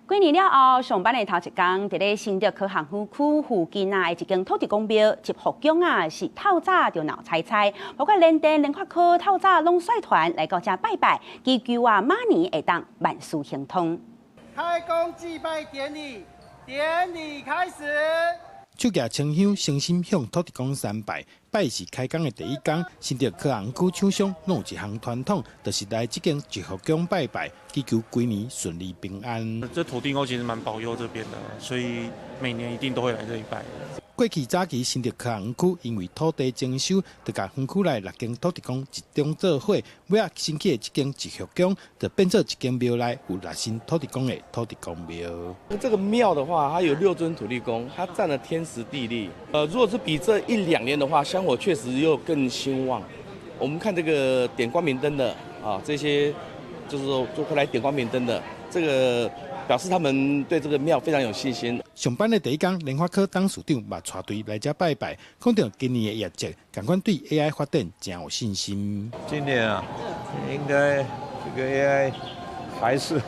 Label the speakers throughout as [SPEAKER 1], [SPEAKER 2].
[SPEAKER 1] 過年了後，上班的頭一工，佇咧新竹科學園區附近啊，的一間土地公廟，集福宮啊，是透早就鬧彩彩，包括聯電、聯發科透早攏率團來到遮拜拜，祈求啊馬年會當萬事亨通。
[SPEAKER 2] 開工祭拜典禮，典禮開始。
[SPEAKER 3] 手舉清香，誠心向土地公參拜，拜是開工的第一工。新竹科學園區廠商攏有一項傳統，就是來這間集福宮拜拜，祈求規年順利平安。
[SPEAKER 4] 這土地公其實蠻保佑這邊的，所以每年一定都會來這裡拜。
[SPEAKER 3] 過去早期新竹科學園區因為土地徵收，就共園區內六間土地公集中做伙，尾仔新起的這間集福宮就變做一間廟內有六身土地公的土地公廟。
[SPEAKER 5] 這個廟的話，它有六尊土地公，它佔了天時地利。如果是比這一兩年的話，香火確實又更興旺。我們看這個點光明燈的啊，這些就是說就會來點光明燈的，這個表示他們對這個廟非常有信心。
[SPEAKER 3] 上班的第一工，聯發科董事長嘛帶隊來遮拜拜，講著今年的業績，仝款對 AI 發展誠有信心。
[SPEAKER 6] 今年啊，應該這個 AI 還是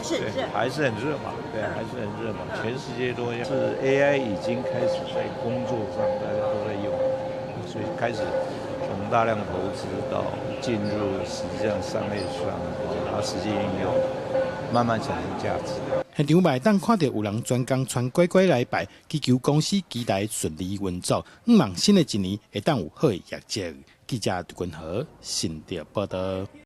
[SPEAKER 6] 對，還是很熱嘛，對，還是很熱嘛，全世界都是 AI 已經開始在工作上大家都在用，所以開始從大量投資到進入實際上商業上，然後實際應用，慢慢產生價值。
[SPEAKER 3] 現場嘛會當看著有人專工穿乖乖來拜，祈求公司期待順利運作，向望新的一年會當有好的業績。記者杜君和新竹報導。